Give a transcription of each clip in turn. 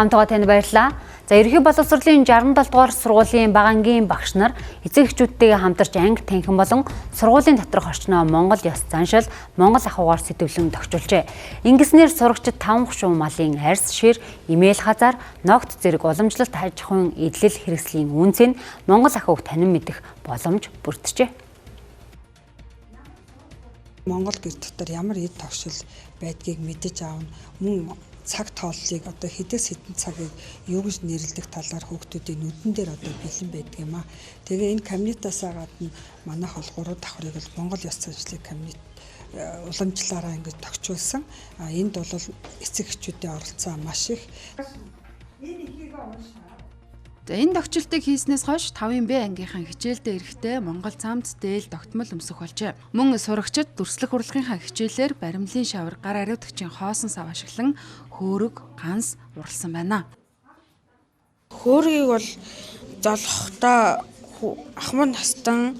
Хамтгаа танд баярлалаа. За, Ерөнхий боловсролын 67 дугаар сургуулийн бага ангийн багш нар эцэг эхчүүдтэйгээ хамтарч анги танхим болон сургуулийн доторх орчноо Монгол ёс заншил, Монгол ахуйгаар сэтвлэн тохижуулжээ. Ингэснээр сурагчид 5 хушуун малын арьс, шир, имэйл хазаар, ногт зэрэг уламжлалт аж ахуйн эдлэл хэрэгслийн үнцийг Монгол ахуйг танин мэдэх боломж бүрджээ. Монгол гэр дотор ямар эд тогшил байдгийг мэдэж аавна. Мөн цаг тооллыг одоо хэдээс хэдэн цагийг юу гэж нэрлэдэг талаар хүүхдүүдийн нүдэн дээр одоо бэлэн байдаг юм аа. Тэгээ энэ кабинетаасаа гадна манайх бол 3 давхрыг бол Монгол ёс заншлын кабинет уламжлалаараа ингэж тохижуулсан. А энд бол эцэг эхчүүдийн оролцоо маш их. За, энэ тохичлтыг хийснээс хойш 5-ын Б ангийнхан хичээлдээ эрэхдээ Монгол цамц, дээл, тогтмол өмсөх болжээ. Мөн сурагчид дүрслэх урлагийнхаа хичээлээр баримлын шавар, гар ариутгчийн хоосон сав ашиглан хөөрөг, ганс урлсан байна. Хөөргийг бол золохдоо ахмад настан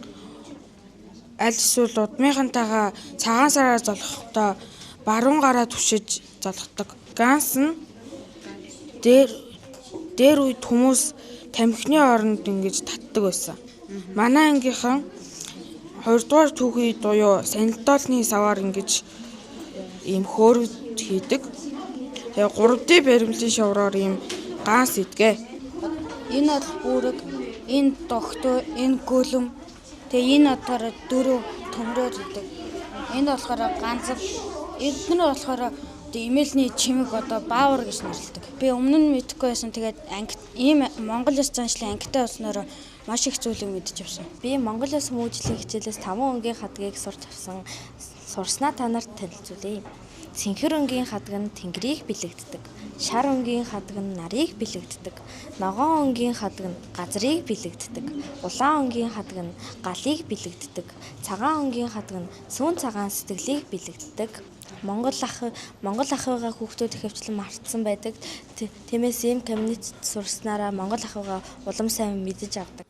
аль эсвэл удмынхантайгаа цагаан сараар золохдоо баруун гараа түшиж золгодог. Ганс нь дээр үед хүмүүс тамхины оронд ингэж татдаг байсан. Манай ангийнхан 2 дугаар түүхий буюу санилдоолны саваар ингэж ийм хөөрөд хийдэг. Тэгээ 3D баримлын шавраар ийм ганс идгэ. Энэ бол бүрэг, энэ догтөө, энэ гөлөм. Тэгээ энэ болохоор дөрөв төмрөөр идэг. Энэ болохоор ганцар. Эдгээр болохоор имэйлний чимэг одоо баавар гэж нэрлэдэг. Би өмнө нь мэдэхгүй байсан. Тэгээд анги ийм Монгол ёс заншлын ангитай болсноороо маш их зүйлийг мэдэж авсан. Би Монгол ёс хүмүүжлийн хичээлээс 5 өнгийн хадгийг сурч авсан. Сурснаа та нарт танилцуулъя. Цэнхэр өнгийн хадаг нь тэнгэрийг бэлэгддэг. Шар өнгийн хадаг нь нарыг бэлэгддэг. Ногоон өнгийн хадаг нь газрыг бэлэгддэг. Улаан өнгийн хадаг нь галыг бэлэгддэг. Цагаан өнгийн хадаг нь сүүн цагаан сэтгэлийг бэлэгддэг. Монгол ахуйгаа хүүхдүүд ихэвчлэн мартсан байдаг. Тиймээс ийм кабинет сурснараа Монгол ахуйгаа улам сайн мэдэж авдаг.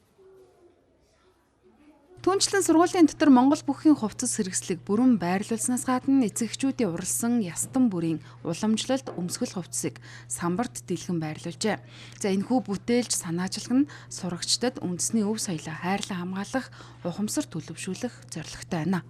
Түүнчлэн сургуулийн дотор Монгол бүхийн хувцас хэрэгслийг бүрэн байрлуулснаас гадна эцэг эхчүүдийн уралсан ястан бүрийн уламжлалт өмсгөл хувцсыг самбарт дэлгэн байрлуулжээ. За, энэхүү бүтээлч санаачлаг нь сурагчдад үндэсний өв соёлоо хайрлан хамгаалах, ухамсар төлөвшүүлэх зорилготой байна.